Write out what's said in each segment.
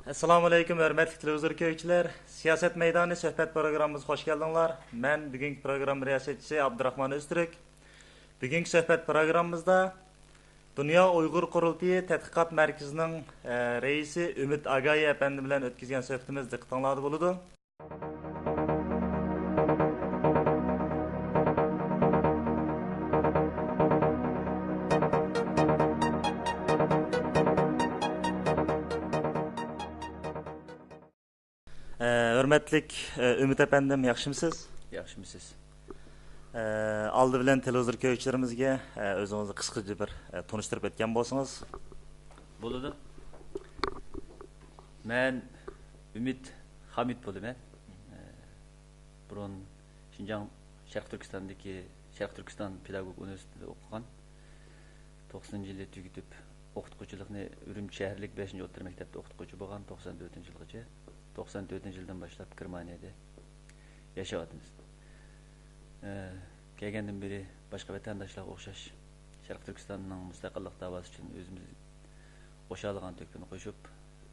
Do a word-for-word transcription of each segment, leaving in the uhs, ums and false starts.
ئەسسالامۇئەلەيكۇم، ھۆرمەتلىك تېلېۋىزور كۆرگۈچىلەر! سىياسەت مەيدانى سۆھبەت پروگراممىمىزغا خوش كەلدىڭلار. مەن بۈگۈنكى پروگرامما رىياسەتچىسى ئابدۇراخمان ئۆزتۈرك. بۈگۈنكى سۆھبەت پروگراممىمىزدا دۇنيا ئۇيغۇر قۇرۇلتىيى تەتقىقات مەركىزىنىڭ، ئە، رەئىسى ئۈمىد ئاگايى ئەپەندى بىلەن ئۆتكۈزگەن سۆھبىتىمىز دىققىتىڭلاردا بولىدۇ. ئە، ھۆرمەتلىك، ئە، ئۈمىد ئەپەندىم، ياخشىمۇسىز؟ ياخشىمۇسىز؟ ئە، ئالدى بىلەن تېلېۋىزور كۆرگۈچىلىرىمىزگە، ئە، ئۆزىڭىزنى قىسقىچە بىر، ئە، تونۇشتۇرۇپ ئۆتكەن بولسىڭىز. بولىدۇ. مەن ئۈمىد خامىت بولىمەن. ئە، بۇرۇن شىنجاڭ شەرقىي تۈركىستاندىكى شەرقىي تۈركىستان پېداگوگىكا ئۇنىۋېرسىتېتىدا ئوقۇغان. توقسىنىنچى يىلى تۈگىتىپ، ئوقۇتقۇچىلىقنى ئۈرۈمچى شەھەرلىك بەشىنچى ئوتتۇرا مەكتەپتە ئوقۇتقۇچى بولغان، توقسان تۆتىنچى يىلغىچە. توقسان تۆتىنچى يىلدىن باشلاپ گېرمانىيەدە ياشاۋاتىمىز. ئە، كەلگەندىن بېرى باشقا ۋەتەنداشلارغا ئوخشاش شەرقىي تۈركىستاننىڭ مۇستەقىللىق داۋاسى ئۈچۈن ئۆزىمىز قوشالىغان تۆھپىنى قوشۇپ،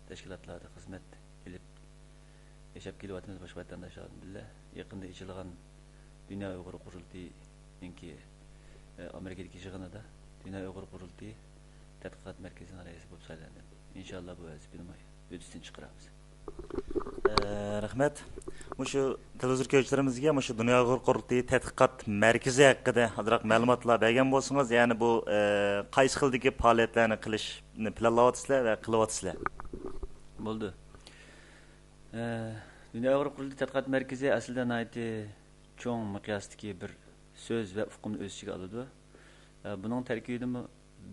تەشكىلاتلاردا خىزمەت ئېلىپ ياشاپ كېلىۋاتىمىز باشقا ۋەتەنداشلار بىلەن. يېقىندا ئېچىلغان دۇنيا ئۇيغۇر قۇرۇلتىيىنىڭكى، ئە، ئامېرىكىدىكى يىغىنىدا دۇنيا ئۇيغۇر قۇرۇلتىيى تەتقىقات مەركىزىنىڭ رەئىسى بولۇپ سايلاندىم. ئىنشاللا بۇ ۋەزىپىنى ئۈستىدىن چىقىرىمىز. ئە، رەھمەت. مۇشۇ تېلېۋىزور كۆرگۈچىلىرىمىزگە مۇشۇ دۇنيا ئۇيغۇر قۇرۇلتىيى تەتقىقات مەركىزى ھەققىدە ئازراق مەلۇماتلار بەرگەن بولسىڭىز، يەنى بۇ، ئە، قايسى خىلدىكى پائالىيەتلەرنى قىلىشنى پىلانلاۋاتىسىلەر ۋە قىلىۋاتىسىلەر؟ بولدى. ئە، دۇنيا ئۇيغۇر قۇرۇلتىيى تەتقىقات مەركىزى ئەسلىدە ناھايىتى چوڭ مىقياستىكى بىر سۆز ۋە ئۇقۇمنى ئۆز ئىچىگە ئالىدۇ. ئە، بۇنىڭ تەركىبىدىمۇ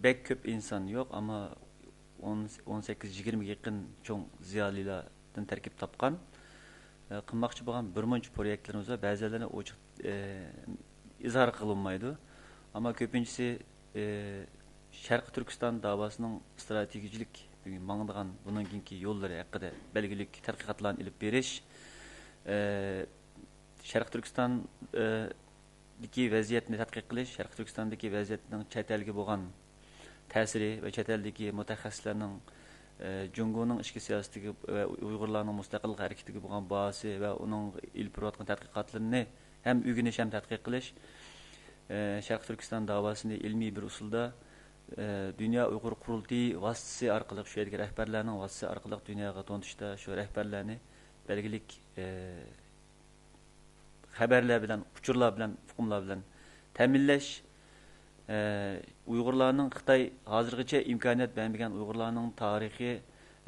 بەك كۆپ ئىنسان يوق، ئەمما ئون، ئون سەككىز، يىگىرمىگە يېقىن چوڭ زىيالىيلاردىن تەركىب تاپقان. ئە، قىلماقچى بولغان بىر مۇنچە پرويېكتلىرىمىز بار، بەزىلىرىنى ئوچۇق، ئە، ئىزھار قىلىنمايدۇ. ئەمما كۆپىنچىسى، ئە، شەرقىي تۈركىستان داۋاسىنىڭ ئىستراتېگىيەلىك ماڭىدىغان بۇنىڭ كېيىنكى يوللىرى ھەققىدە بەلگىلىك تەتقىقاتلارنى ئېلىپ بېرىش، ئە، شەرقىي تۈركىستان، ئە، دىكى ۋەزىيەتنى تەتقىق قىلىش، شەرقىي تۈركىستاندىكى ۋەزىيەتنىڭ چەت ئەلگە بولغان تەسىرى ۋە چەت ئەلدىكى مۇتەخەسسىسلەرنىڭ، ئە، جۇڭگونىڭ ئىچكى سىياسىتىگە ۋە ئۇيغۇرلارنىڭ مۇستەقىللىق ھەرىكىتىگە بولغان باھاسى ۋە ئۇنىڭ ئېلىپ بېرىۋاتقان تەتقىقاتلىرىنى ھەم ئۆگىنىش، ھەم تەتقىق قىلىش، ئە، شەرقىي تۈركىستان داۋاسىنى ئىلمىي بىر ئۇسۇلدا، ئە، دۇنيا ئۇيغۇر قۇرۇلتىيى ۋاسىتىسى ئارقىلىق، شۇ يەردىكى رەھبەرلەرنىڭ ۋاسىتىسى ئارقىلىق دۇنياغا تونۇتۇشتا شۇ رەھبەرلەرنى بەلگىلىك، ئە، خەۋەرلەر بىلەن، ئۇچۇرلار بىلەن، ئۇقۇملار بىلەن تەمىنلەش، ئە، ئۇيغۇرلارنىڭ خىتاي ھازىرغىچە ئىمكانىيەت بەرمىگەن ئۇيغۇرلارنىڭ تارىخى،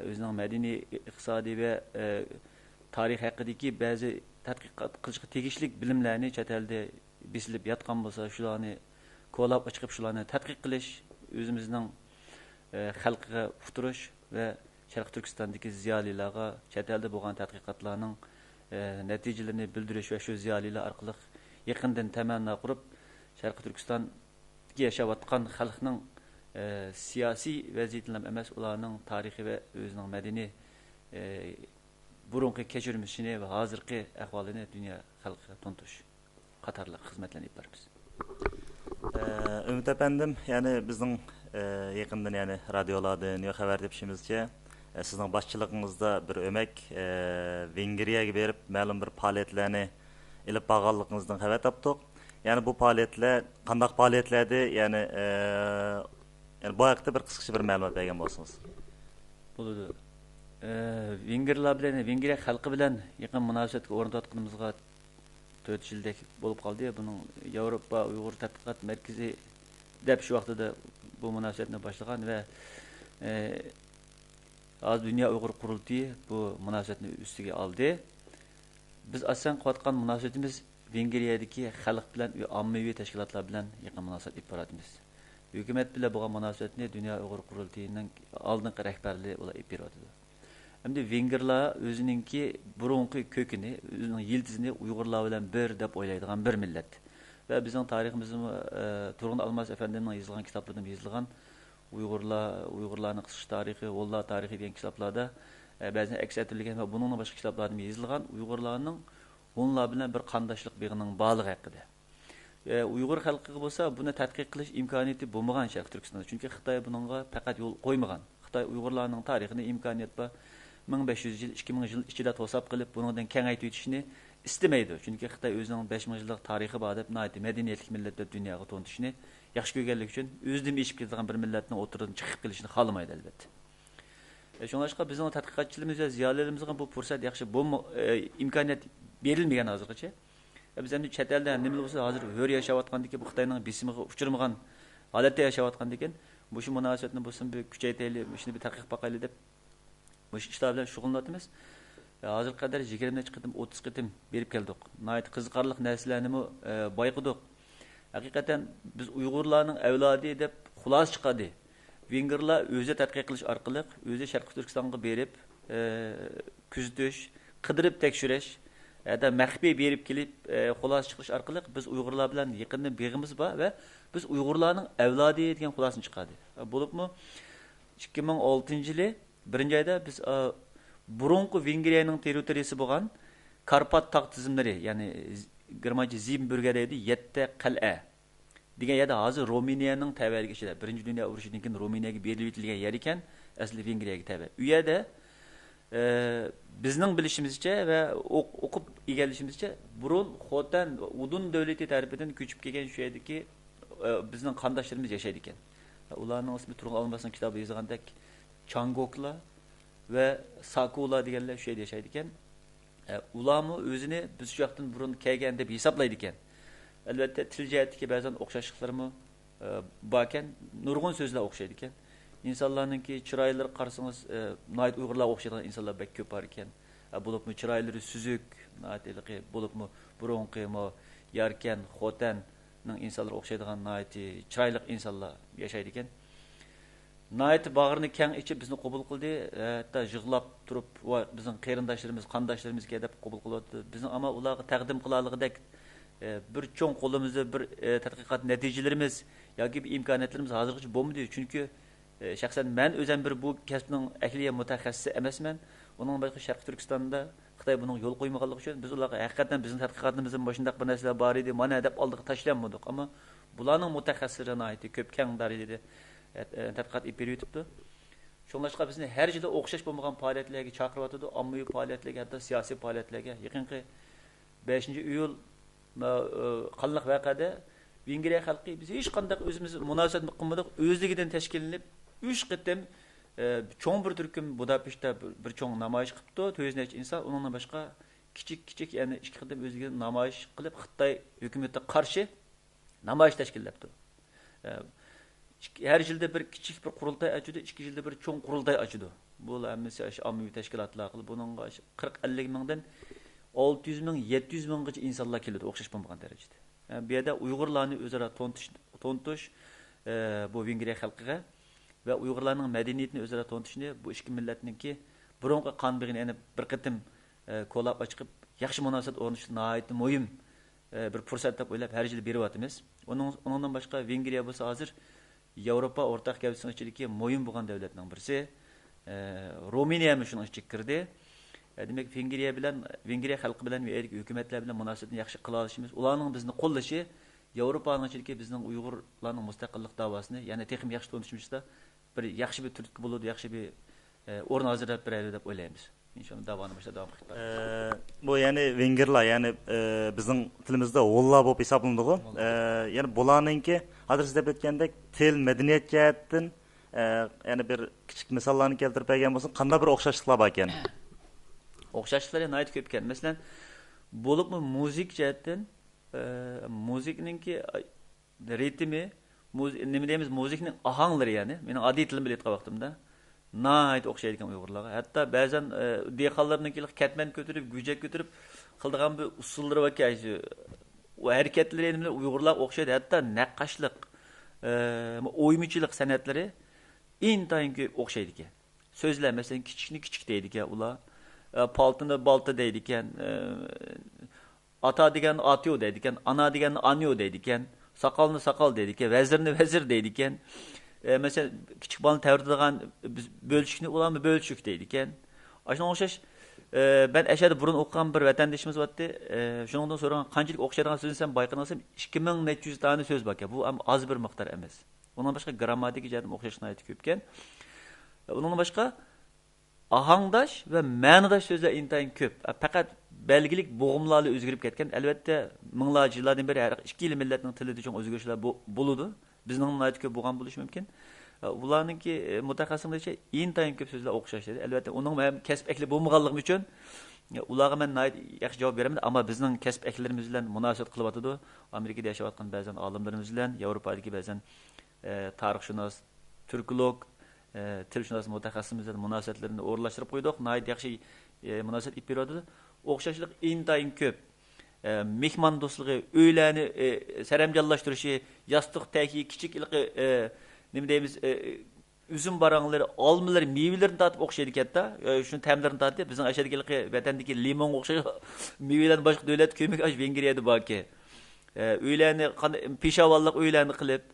ئۆزىنىڭ مەدەنىي، ئىقتىسادىي ۋە، ئە، تارىخ ھەققىدىكى بەزى تەتقىقات قىلىشقا تېگىشلىك بىلىملەرنى چەت ئەلدە بېسىلىپ ياتقان بولسا، شۇلارنى كولاپ چىقىپ، شۇلارنى تەتقىق قىلىش، ئۆزىمىزنىڭ، ئە، خەلقىگە ئۇقتۇرۇش ۋە شەرقىي تۈركىستاندىكى زىيالىيلارغا چەت ئەلدە بولغان تەتقىقاتلارنىڭ، ئە، نەتىجىلىرىنى بىلدۈرۈش ۋە شۇ زىيالىيلار ئارقىلىق يېقىندىن تەمەننا قۇرۇپ، شەرقىي تۈركىستاندىكى ياشاۋاتقان خەلقنىڭ، ئە، سىياسىي ۋەزىيىتىنىلا ئەمەس، ئۇلارنىڭ تارىخى ۋە ئۆزىنىڭ مەدەنىي، ئە، بۇرۇنقى كەچۈرمىشىنى ۋە ھازىرقى ئەھۋالىنى دۇنيا خەلقىگە تونۇتۇش قاتارلىق خىزمەتلەرنى ئېلىپ بارىمىز. ئە، ئۈمىد ئەپەندىم، يەنى بىزنىڭ، ئە، يېقىندىن، يەنى رادىيولاردىن يا خەۋەر تېپىشىمىزچە، ئە، سىزنىڭ باشچىلىقىڭىزدا بىر ئۆمەك، ئە، ۋېنگرىيەگە بېرىپ، مەلۇم بىر پائالىيەتلەرنى ئېلىپ بارغانلىقىڭىزدىن خەۋەر تاپتۇق. يەنى بۇ پائالىيەتلەر قانداق پائالىيەتلەردى؟ يەنى، ئە، يەنى بۇ ھەقتە بىر قىسقىچە بىر مەلۇمات بەرگەن بولسىڭىز. بولىدۇ. ئە، ۋېنگىرلار بىلەن، ۋېنگىرىيە خەلقى بىلەن يېقىن مۇناسىۋەتكە ئورنىتىۋاتقىنىمىزغا تۆت يىلدەك بولۇپ قالدى. بۇنىڭ ياۋروپا ئۇيغۇر تەتقىقات مەركىزى دەپ شۇ ۋاقتىدا بۇ مۇناسىۋەتنى باشلىغان ۋە، ئە، ھازىر دۇنيا ئۇيغۇر قۇرۇلتىيى بۇ مۇناسىۋەتنى ئۈستىگە ئالدى. بىز ئاساسەن قىلىۋاتقان مۇناسىۋىتىمىز ۋېنگرىيەدىكى خەلق بىلەن ۋە ئاممىۋى تەشكىلاتلار بىلەن يېقىن مۇناسىۋەت ئېلىپ بارىۋاتىمىز. ھۆكۈمەت بىلەن بولغان مۇناسىۋەتنى دۇنيا ئۇيغۇر قۇرۇلتىيىنىڭ ئالدىنقى رەھبەرلىرى ئۇلار ئېلىپ بېرىۋاتىدۇ. ئەمدى ۋېنگىرلار ئۆزىنىڭكى بۇرۇنقى كۆكىنى، ئۆزىنىڭ يىلتىزىنى ئۇيغۇرلار بىلەن بىر دەپ ئويلايدىغان بىر مىللەت. ۋە بىزنىڭ تارىخىمىزدىمۇ، ئە، تۇرغۇن ئالماس ئەپەندىمنىڭ يېزىلغان كىتابلىرىدىمۇ يېزىلغان ئۇيغۇرلار، ئۇيغۇرلارنىڭ قىسقىچە تارىخى، ھونلار تارىخى دېگەن كىتابلاردا، ئە، بەزىدە ئەكس ئەتتۈرۈلگەن ۋە بۇنىڭدىن باشقا كىتابلاردىمۇ يېزىلغان ئۇيغۇرلارنىڭ ھونلار بىلەن بىر قانداشلىق بېغىنىڭ بارلىقى ھەققىدە. ئە، ئۇيغۇر خەلقىگە بولسا بۇنى تەتقىق قىلىش ئىمكانىيىتى بولمىغان شەرقىي تۈركىستاندا. چۈنكى خىتاي بۇنىڭغا پەقەت يول قويمىغان. خىتاي ئۇيغۇرلارنىڭ تارىخىنى ئىمكانىيەت بار، مىڭ بەش يۈز يىل، ئىككى مىڭ يىل ئىچىدە توساپ قېلىپ، بۇنىڭدىن كېڭەيتىۋېتىشنى ئىستىمەيدۇ. چۈنكى خىتاي ئۆزىنىڭ بەش مىڭ يىللىق تارىخى بار دەپ، ناھايىتى مەدەنىيەتلىك مىللەت دەپ دۇنياغا تونۇتۇشنى ياخشى كۆرگەنلىكى ئۈچۈن، ئۆزى دېمى ئېشىپ كېتىدىغان بىر مىللەتنىڭ ئوتتۇرىدىن چىقىپ قېلىشىنى خالىمايدۇ، ئەلۋەتتە. ئە، شۇڭلاشقا بىزنىڭ تەتقىقاتچىلىرىمىز ۋە زىيالىيلىرىمىزغا بۇ پۇرسەت ياخشى، بۇ مۇ-، ئە، ئىمكانىيەت بېرىلمىگەن ھازىرغىچە. ئە، بىز ئەمدى چەت ئەلدە نېمىلا بولسا، ھازىر ھۆر ياشاۋاتقاندىكىن، بۇ خىتاينىڭ بېسىمىغا ئۇچرىمىغان ھالەتتە ياشاۋاتقاندىكىن، مۇشۇ مۇناسىۋەتنى بولسۇن بىر كۈچەيتەيلى، مۇشۇنى بىر تەتقىق باقايلى دەپ، مۇشۇ ئىشلار بىلەن شۇغۇللىنىۋاتىمىز. ئە، ھازىرغا قەدەر يىگىرمە نەچچە قېتىم، ئوتتۇز قېتىم بېرىپ كەلدۇق. ناھايىتى قىزىقارلىق نەرسىلەرنىمۇ، ئە، بايقىدۇق. ھەقىقەتەن بىز ئۇيغۇرلارنىڭ ئەۋلادى دەپ خۇلاسە چىقاردى. ۋېنگىرلار ئۆزى تەتقىق قىلىش ئارقىلىق، ئۆزى شەرقىي تۈركىستانغا بېرىپ، ئە، كۆزىتىش، قىدىرىپ تەكشۈرۈش، ھەتتا مەخپىي بېرىپ كېلىپ، ئە، خۇلاسە چىقىرىش ئارقىلىق بىز ئۇيغۇرلار بىلەن يېقىندىن بېغىمىز بار ۋە بىز ئۇيغۇرلارنىڭ ئەۋلادى دېگەن خۇلاسىنى چىقاردى. بولۇپمۇ ئىككى مىڭ ئالتىنچى يىلى بىرىنچى ئايدا بىز، ئە، بۇرۇنقى ۋېنگرىيەنىڭ تېررىتورىيىسى بولغان كارپات تاغ تىزمىلىرى، يەنى گېرمانچە زىبېنبۈرگە دەيدۇ، يەتتە قەلئە دېگەن يەردە، ھازىر رومىنىيەنىڭ تەۋەلىكى ئىچىدە، بىرىنچى دۇنيا ئۇرۇشىدىن كېيىن رومىنىيەگە بېرىلىۋېتىلگەن يەر ئىكەن، ئەسلى ۋېنگرىيەگە تەۋە. ئۇ يەردە، ئە، بىزنىڭ بىلىشىمىزچە ۋە ئوق-، ئوقۇپ ئىگىلىشىمىزچە، بۇرۇن خوتەن ۋە ئۇدۇن دۆلىتى تەرىپىدىن كۆچۈپ كەلگەن شۇ يەردىكى، ئە، بىزنىڭ قانداشلىرىمىز ياشايدىكەن. ئۇلارنىڭ ئىسمى تۇرغۇن ئالماسنىڭ كىتابىدا يېزىلغاندەك، چاڭگوكلار ۋە ساكۇلار دېگەنلەر شۇ يەردە ياشايدىكەن. ئە، ئۇلارمۇ ئۆزىنى بىز شۇ ياقتىن بۇرۇن كەلگەن دەپ ھېسابلايدىكەن. ئەلۋەتتە، تىل جەھەتتىكى بەزەن ئوخشاشلىقلىرىمۇ، ئە، باركەن. نۇرغۇن سۆزلەر ئوخشايدىكەن. ئىنسانلارنىڭكى چىرايلىرىغا قارىسىڭىز، ئە، ناھايىتى ئۇيغۇرلارغا ئوخشايدىغان ئىنسانلار بەك كۆپ باركەن. ئە، بولۇپمۇ چىرايلىرى سۈزۈك، ناھايىتى ھېلىقى، بولۇپمۇ بۇرۇنقى مو ياركەن، خوتەننىڭ ئىنسانلىرىغا ئوخشايدىغان ناھايىتى چىرايلىق ئىنسانلار ياشايدىكەن. ناھايىتى باغرىنى كەڭ ئېچىپ بىزنى قوبۇل قىلدى. ھەتتا يىغلاپ تۇرۇپ، «ۋاي، بىزنىڭ قېرىنداشلىرىمىز، قانداشلىرىمىزكەن» دەپ قوبۇل قىلىۋاتىدۇ. بىزنىڭ ئەمما ئۇلارغا تەقدىم قىلالىغۇدەك، ئە، بىر چوڭ قولىمىزدا بىر، ئە، تەتقىقات نەتىجىلىرىمىز ياكى بىر ئىمكانىيەتلىرىمىز ھازىرغىچە بولمىدى. چۈنكى، ئە، شەخسەن مەن ئۆزۈم بىر بۇ كەسىپنىڭ ئەھلىيە مۇتەخەسسىسى ئەمەسمەن. ئۇنىڭدىن باشقا شەرقىي تۈركىستاندا خىتاي بۇنىڭغا يول قويمىغانلىقى ئۈچۈن بىز ئۇلارغا ھەقىقەتەن بىزنىڭ تەتقىقاتىمىزدا مۇشۇنداق بىر نەرسىلەر بار ئىدى، مانا دەپ ئالدىغا تاشلىيالمىدۇق. ئەمما بۇلارنىڭ مۇتەخەسسىسلىرى ناھايىتى كۆپ، كەڭ دائىرىدە، ئە، ئە، تەتقىقات ئېلىپ بېرىۋېتىپتۇ. شۇڭلاشقا بىزنى ھەر يىلى ئوخشاش بولمىغان پائالىيەتلەرگە چاقىرىۋاتىدۇ، ئاممىۋى پائالىيەتلەرگە، ھەتتا سىياسىي پائالىيەتلەرگە. يېقىنقى بەشىنچى ئىيۇل، ئە، قانلىق ۋەقەدە ۋېنگرىيە خەلقى، بىز ھېچقانداق ئۆزىمىز مۇناسىۋەت قىلمىدۇق، ئۆزلۈكىدىن تەشكىللىنىپ، ئۈچ قېتىم، ئە، چوڭ بىر تۈركۈم بۇداپېشتتا بىر، بىر چوڭ نامايىش قىپتۇ، تۆت يۈز نەچچە ئىنسان، ئۇنىڭدىن باشقا كىچىك، كىچىك، يەنى ئىككى قېتىم ئۆزلۈكىدىن نامايىش قىلىپ، خىتاي ھۆكۈمىتىگە قارشى نامايىش تەشكىللەپتۇ. ئە، ئىككى، ھەر يىلدا بىر كىچىك بىر قۇرۇلتاي ئاچىدۇ، ئىككى يىلدا بىر چوڭ قۇرۇلتاي ئاچىدۇ. بۇ ھەممىسى ئاشۇ ئاممىۋى تەشكىلاتلار ئارقىلىق. بۇنىڭغا قىرىق، ئەللىك مىڭدىن ئالتە يۈز مىڭ، يەتتە يۈز مىڭغىچە ئىنسانلار كېلىدۇ، ئوخشاش بولمىغان دەرىجىدە. ئە، بۇ يەردە ئۇيغۇرلارنى ئۆزئارا تونۇتۇش، تونۇتۇش، ئە، بۇ ۋېنگرىيە خەلقىگە ۋە ئۇيغۇرلارنىڭ مەدەنىيىتىنى ئۆزئارا تونۇتۇشنى، بۇ ئىككى مىللەتنىڭكى بۇرۇنقى قان بېغىنى يەنە بىر قېتىم، ئە، كولاپ ئاچىقىپ، ياخشى مۇناسىۋەت ئورنىتىشتا ناھايىتى مۇھىم، ئە، بىر پۇرسەت دەپ ئويلاپ، ھەر يىلى بېرىۋاتىمىز. ئۇنىڭ، ئۇنىڭدىن باشقا، ۋېنگرىيە بولسا ھازىر ياۋروپا ئورتاق گەۋدىسىنىڭ ئىچىدىكى مۇھىم بولغان دۆلەتنىڭ بىرسى. ئە، رومىنىيەمۇ شۇنىڭ ئىچىگە كىردى. ئە، دېمەك، ۋېنگرىيە بىلەن، ۋېنگرىيە خەلقى بىلەن ۋە يەردىكى ھۆكۈمەتلەر بىلەن مۇناسىۋەتنى ياخشى قىلالىشىمىز، ئۇلارنىڭ بىزنى قوللىشى ياۋروپانىڭ ئىچىدىكى بىزنىڭ ئۇيغۇرلارنىڭ مۇستەقىللىق داۋاسىنى يەنە تېخىمۇ ياخشى تونۇشىمىزدا بىر ياخشى بىر تۈرتكە بولىدۇ، ياخشى بىر، ئە، ئورۇن ھازىرلاپ بېرەيلى دەپ ئويلايمىز. ئىنشاللا داۋانى باشتا داۋام قىلىپ بارىمىز. ئە، بۇ يەنى ۋېنگىرلار، يەنى، ئە، بىزنىڭ تىلىمىزدا ھونلار بولۇپ ھېسابلىنىدىغۇ. ھونلار. ئە، يەنى بۇلارنىڭكى، ھازىر سىز دەپ ئۆتكەندەك، تىل، مەدەنىيەت جەھەتتىن، ئە، يەنە بىر كىچىك مىساللارنى كەلتۈرۈپ بەرگەن بولساڭ، قانداق بىر ئوخشاشلىقلار باركەن؟ ئوخشاشلىقلىرى ناھايىتى كۆپكەن. مەسىلەن، بولۇپمۇ مۇزىكا جەھەتتىن، ئە، مۇزىكىنىڭكى رىتىمى، مۇز-، نېمە دەيمىز، مۇزىكىنىڭ ئاھاڭلىرى، يەنى مېنىڭ ئاددىي تىلىم بىلەن ئېيتقان ۋاقتىمدا ناھايىتى ئوخشايدىكەن ئۇيغۇرلارغا. ھەتتا بەزەن، ئە، دېھقانلارنىڭكى كەتمەن كۆتۈرۈپ، گۈجەك كۆتۈرۈپ قىلىدىغان بىر ئۇسسۇللىرى باركەن، شۇ، ئۇ ھەرىكەتلىرى نېمىلەر ئۇيغۇرلارغا ئوخشايدۇ. ھەتتا نەققاشلىق، ئە، ئويمىچىلىق سەنئەتلىرى ئىنتايىن كۆپ ئوخشايدىكەن. سۆزلەر، مەسىلەن، كىچىكنى كىچىك دەيدىكەن ئۇلار. ئە، پالتىنى بالتا دەيدىكەن. ئە، ئاتا دېگەننى ئاتيو دەيدىكەن، ئانا دېگەننى ئانيو دەيدىكەن، ساقالنى ساقال دەيدىكەن، ۋەزىرنى ۋەزىر دەيدىكەن. ئە، مەسىلەن، كىچىك بالىنى تەۋرىتىدىغان بىز بۆلچۈكنى ئۇلارمۇ بۆلچۈك دەيدىكەن. ئاشۇنىڭغا ئوخشاش، ئە، مەن ئەشەدە بۇرۇن ئوقۇغان بىر ۋەتەندىشىمىز بارتتى. ئە، شۇنىڭدىن سورىغان، قانچىلىك ئوخشايدىغان سۆزنى سەن بايقىدىڭ دېسەم، ئىككى مىڭ نەچچە يۈز دانە سۆز باركەن. بۇ ئەم-، ئاز بىر مىقدار ئەمەس. ئۇنىڭدىن باشقا گىرامماتىكا جەھەتتىن ئوخشاش ناھايىتى كۆپكەن. ئۇنىڭدىن باشقا، ئاھاڭداش ۋە مەنىداش سۆزلەر ئىنتايىن كۆپ. پەقەت بەلگىلىك بوغۇملارلا ئۆزگىرىپ كەتكەن. ئەلۋەتتە، مىڭلارچە يىللاردىن بېرى ھەر ئىككىلا مىللەتنىڭ تىلىدا چوڭ ئۆزگىرىشلەر بو-، بولىدۇ. بىزنىڭ ناھايىتى كۆپ بولغان بولۇشى مۇمكىن. ئۇلارنىڭكى، ئە، مۇتەخەسسىسلىرىچە ئىنتايىن كۆپ سۆزلەر ئوخشاش دېدى. ئەلۋەتتە، ئۇنىڭ مەن كەسىپ ئەھلى بولمىغانلىقىم ئۈچۈن، ئۇلارغا مەن ناھايىتى ياخشى جاۋاب بېرەلمىدىم. ئەمما بىزنىڭ كەسىپ ئەھلىلىرىمىز بىلەن مۇناسىۋەت قىلىۋاتىدۇ. ئامېرىكىدا ياشاۋاتقان بەزەن ئالىملىرىمىز بىلەن، ياۋروپادىكى بەزەن، ئە، تارىخشۇناس، تۈركولوگ، ئە، تىلشۇناس مۇتەخەسسىسىمىز بىلەن مۇناسىۋەتلىرىنى ئورۇنلاشتۇرۇپ قويدۇق. ناھايىتى ياخشى، ئە، مۇناسىۋەت ئېلىپ بېرىۋاتىدۇ. ئوخشاشلىق ئىنتايىن كۆپ. ئە، مېھماندوستلۇقى، ئۆيلەرنى، ئە، سەرەمجانلاشتۇرۇشى، ياستۇق تەكى، كىچىك ھېلىقى، ئە، نېمە دەيمىز، ئە، ئۈزۈم باراڭلىرى، ئالمىلىرى، مېۋىلىرىنى تارتىپ ئوخشايدىكەن-دە. ئە، شۇنىڭ تەملىرىنى تارتىپ، بىزنىڭ ئەشەدىكى ھېلىقى ۋەتەندىكى لىمونغا ئوخشاش مېۋىلەرنى باشقا دۆلەتتە كۆرمىگەن، ئاشۇ ۋېنگرىيەدە باركەن. ئە، ئۆيلەرنى قانداق، پېشاۋانلىق ئۆيلەرنى قىلىپ،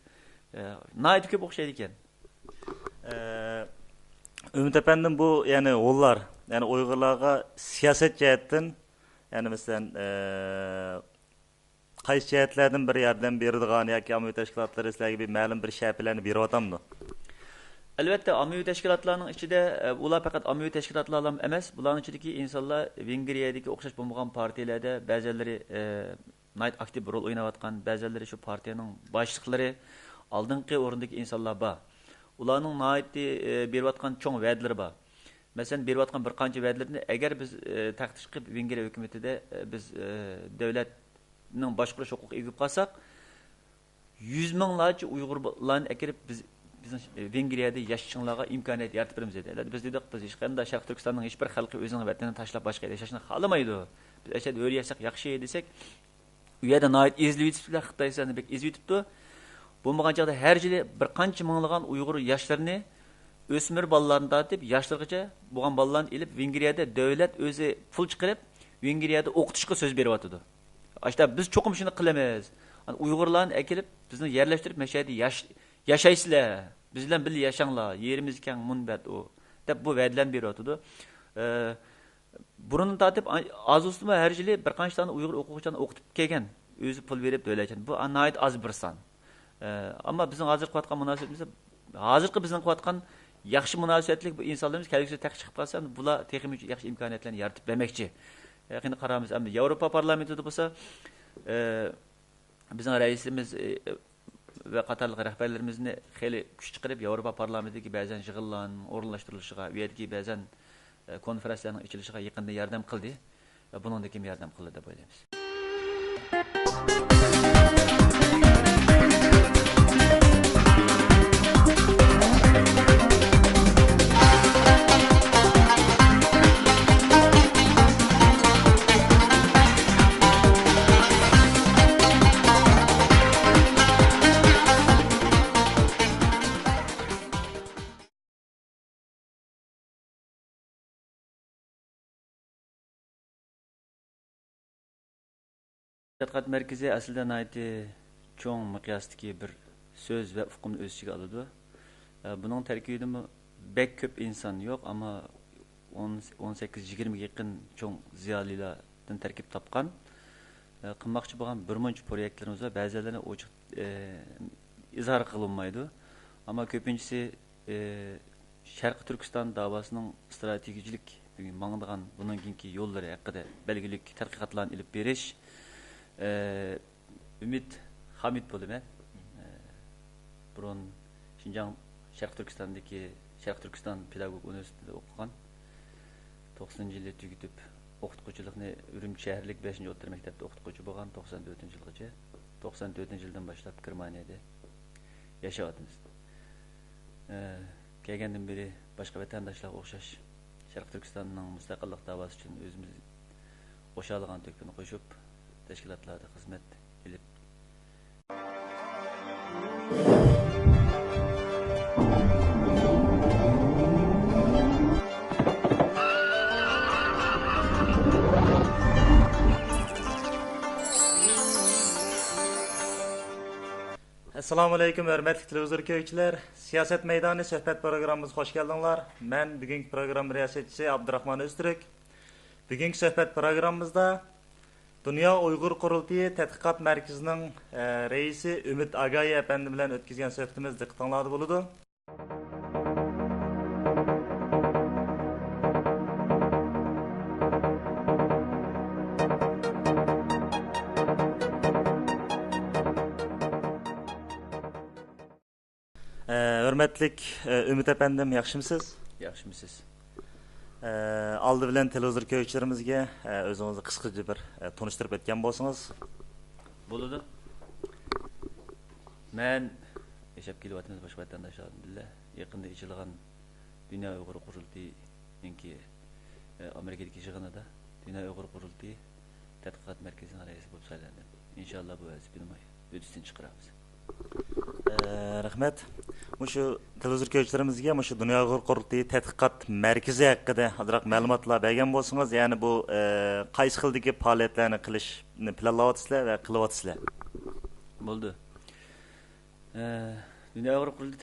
ئە، ناھايىتى كۆپ ئوخشايدىكەن. ئە، ئۈمىد ئەپەندىم، بۇ، يەنى ھونلار، يەنى ئۇيغۇرلارغا سىياسەت جەھەتتىن، يەنى مەسىلەن، ئە، قايسى جەھەتلەردىن بىر ياردەم بېرىدىغان ياكى ئاممىۋى تەشكىلاتلىرى سىلەرگە بىر مەلۇم بىر شەپىلەرنى بېرىۋاتامدۇ؟ ئەلۋەتتە، ئاممىۋى تەشكىلاتلارنىڭ ئىچىدە، ئە، ئۇلار پەقەت ئاممىۋى تەشكىلاتلارلا ئەمەس، بۇلارنىڭ ئىچىدىكى ئىنسانلار ۋېنگرىيەدىكى ئوخشاش بولمىغان پارتىيىلەردە بەزىلىرى، ئە، ناھايىتى ئاكتىپ رول ئويناۋاتقان، بەزىلىرى شۇ پارتىيەنىڭ باشلىقلىرى، ئالدىنقى ئورۇندىكى ئىنسانلار بار. ئۇلارنىڭ ناھايىتى، ئى، بېرىۋاتقان چوڭ ۋەدىلىرى بار. مەسىلەن، بېرىۋاتقان بىر قانچە ۋەدىلىرىنى ئەگەر بىز، ئى، تەختىشكە چىقىپ ۋېنگرىيە ھۆكۈمىتىدە، ئى، بىز، ئى، دۆلەتنىڭ باشقۇرۇش ھوقۇقىغا ئىگە بولۇپ قالساق، يۈز مىڭلارچە ئۇيغۇرلارنى ئەكىرىپ بىز، بىزنىڭ، ئى، ۋېنگرىيەدە ياشىشىڭلارغا ئىمكانىيەت يارىتىپ بېرىمىز دېدى. ئەلۋەتتە بىز دېدۇق، بىز ھېچقانداق شەرقىي تۈركىستاننىڭ ھېچبىر خەلقى ئۆزىنىڭ ۋەتىنىنى تاشلاپ باشقا يەردە ياشاشنى خالىمايدۇ. بىز ئەشەدە ھۆر ياشىساق ياخشى دېسەك، ئۇ يەردە ناھايىتى ئېزىلىۋېتىپتىلەر، خىتاي سىلەرنى بەك ئېزىۋېتىپتۇ. بولمىغان چاغدا ھەر يىلى بىر قانچە مىڭلىغان ئۇيغۇر ياشلىرىنى، ئۆسمۈر بالىلاردىن تارتىپ ياشلىرىغىچە بولغان بالىلارنى ئېلىپ، ۋېنگرىيەدە دۆلەت ئۆزى پۇل چىقىرىپ، ۋېنگرىيەدە ئوقۇتۇشقا سۆز بېرىۋاتىدۇ. ئاشتا بىز چوقۇم شۇنى قىلىمىز. ئۇيغۇرلارنى ئەكېلىپ، بىزنى يەرلەشتۈرۈپ، مەشەدە ياش-، ياشايسىلەر، بىز بىلەن بىللە ياشاڭلار، يېرىمىز كەڭ، مۇنبەت ئۇ، دەپ بۇ ۋەدىلەرنى بېرىۋاتىدۇ. ئە، بۇرۇندىن تارتىپ ئا-، ئاز بولسىمۇ ھەر يىلى بىر قانچە دانە ئۇيغۇر ئوقۇغۇچىنى ئوقۇتۇپ كەلگەن. ئۆزى پۇل بېرىپ دۆلەتچىن. بۇ ناھايىتى ئاز بىر سان. ئە، ئەمما بىزنىڭ ھازىرقى قىلىۋاتقان مۇناسىۋىتىمىز، ھازىرقى بىزنىڭ قىلىۋاتقان ياخشى مۇناسىۋەتلىك بۇ ئىنسانلىرىمىز كەلگۈسىدە تېخى چىقىپ قالسا، بۇلار تېخىمۇ ياخشى ئىمكانىيەتلەرنى يارىتىپ بەرمەكچى. يېقىندا قارامىز، ئەمدى ياۋروپا پارلامېنتىدا بولسا، ئە، بىزنىڭ رەئىسىمىز، ئى، ۋە قاتارلىق رەھبەرلىرىمىزنى خېلى كۈچ چىقىرىپ، ياۋروپا پارلامېنتىدىكى بەزەن يىغىنلارنىڭ ئورۇنلاشتۇرۇلۇشىغا، ئۇ يەردىكى بەزەن، ئى، كونفېرانسىيەلەرنىڭ ئېچىلىشىغا يېقىندىن ياردەم قىلدى ۋە بۇنىڭدىن كېيىن ياردەم قىلىدۇ دەپ ئويلايمىز. تەتقىقات مەركىزى ئەسلىدە ناھايىتى چوڭ مىقياستىكى بىر سۆز ۋە ئۇقۇمنى ئۆز ئىچىگە ئالىدۇ. ئە، بۇنىڭ تەركىبىدىمۇ بەك كۆپ ئىنسان يوق، ئەمما ئون، ئون سەككىز، يىگىرمىگە يېقىن چوڭ زىيالىيلاردىن تەركىب تاپقان. ئە، قىلماقچى بولغان بىر مۇنچە پرويېكتلىرىمىز بار، بەزىلىرىنى ئوچۇق، ئە، ئىزھار قىلىنمايدۇ. ئەمما كۆپىنچىسى، ئى، شەرقىي تۈركىستان داۋاسىنىڭ ئىستراتېگىيەلىك ماڭىدىغان بۇنىڭ كېيىنكى يوللىرى ھەققىدە بەلگىلىك تەتقىقاتلارنى ئېلىپ بېرىش. ئى، ئۈمىد خامىت بولىمەن. ئى، بۇرۇن شىنجاڭ شەرقىي تۈركىستاندىكى شەرقىي تۈركىستان پېداگوگىكا ئۇنىۋېرسىتېتىدا ئوقۇغان. توقسىنىنچى يىلى تۈگىتىپ، ئوقۇتقۇچىلىقنى ئۈرۈمچى شەھەرلىك بەشىنچى ئوتتۇرا مەكتەپتە ئوقۇتقۇچى بولغان، توقسان تۆتىنچى يىلغىچە، توقسان تۆتىنچى يىلدىن باشلاپ گېرمانىيەدە ياشاۋاتىمىز. ئە، كەلگەندىن بېرى باشقا ۋەتەنداشلارغا ئوخشاش شەرقىي تۈركىستاننىڭ مۇستەقىللىق داۋاسى ئۈچۈن ئۆزىمىز قوشالىغان تۆھپىنى قوشۇپ، تەشكىلاتلاردا خىزمەت ئېلىپ، ئەسسالامۇئەلەيكۇم، ھۆرمەتلىك تېلېۋىزور كۆرگۈچىلەر! سىياسەت مەيدانى سۆھبەت پروگراممىمىزغا خوش كەلدىڭلار. مەن بۈگۈنكى پروگرامما رىياسەتچىسى ئابدۇراخمان ئۆزتۈرك. بۈگۈنكى سۆھبەت پروگراممىمىزدا دۇنيا ئۇيغۇر قۇرۇلتىيى تەتقىقات مەركىزىنىڭ، ئە، رەئىسى ئۈمىد ئاگايى ئەپەندى بىلەن ئۆتكۈزگەن سۆھبىتىمىز دىققىتىڭلاردا بولىدۇ. ھۆرمەتلىك ئۈمىد ئەپەندىم، ياخشىمۇسىز؟ ياخشىمۇسىز؟ ئالدى بىلەن تېلېۋىزور كۆرگۈچىلىرىمىزگە ئۆزىڭىزنى قىسقىچە بىر تونۇشتۇرۇپ ئۆتكەن بولسىڭىز. بولىدۇ. مەن ياشاپ كېلىۋاتىمىز باشقا ۋەتەنداشلار بىلەن بىللە يېقىندا ئېچىلغان دۇنيا ئۇيغۇر قۇرۇلتىيىنىڭكى ئامېرىكىدىكى يىغىنىدا دۇنيا ئۇيغۇر قۇرۇلتىيى تەتقىقات مەركىزىنىڭ رەئىسى بولۇپ سايلاندىم. ئىنشاللا بۇ ۋەزىپىنى ئۈستىدىن چىقىرىمىز. رەھمەت. مۇشۇ تېلېۋىزور كۆرگۈچىلىرىمىزگە مۇشۇ دۇنيا ئۇيغۇر قۇرۇلتىيى تەتقىقات مەركىزى ھەققىدە ئازراق مەلۇماتلار بەرگەن بولسىڭىز، يەنى بۇ قايسى خىلدىكى پائالىيەتلەرنى قىلىشنى پىلانلاۋاتىسىلەر ۋە قىلىۋاتىسىلەر؟ بولدى. دۇنيا ئۇيغۇر قۇرۇلتىيى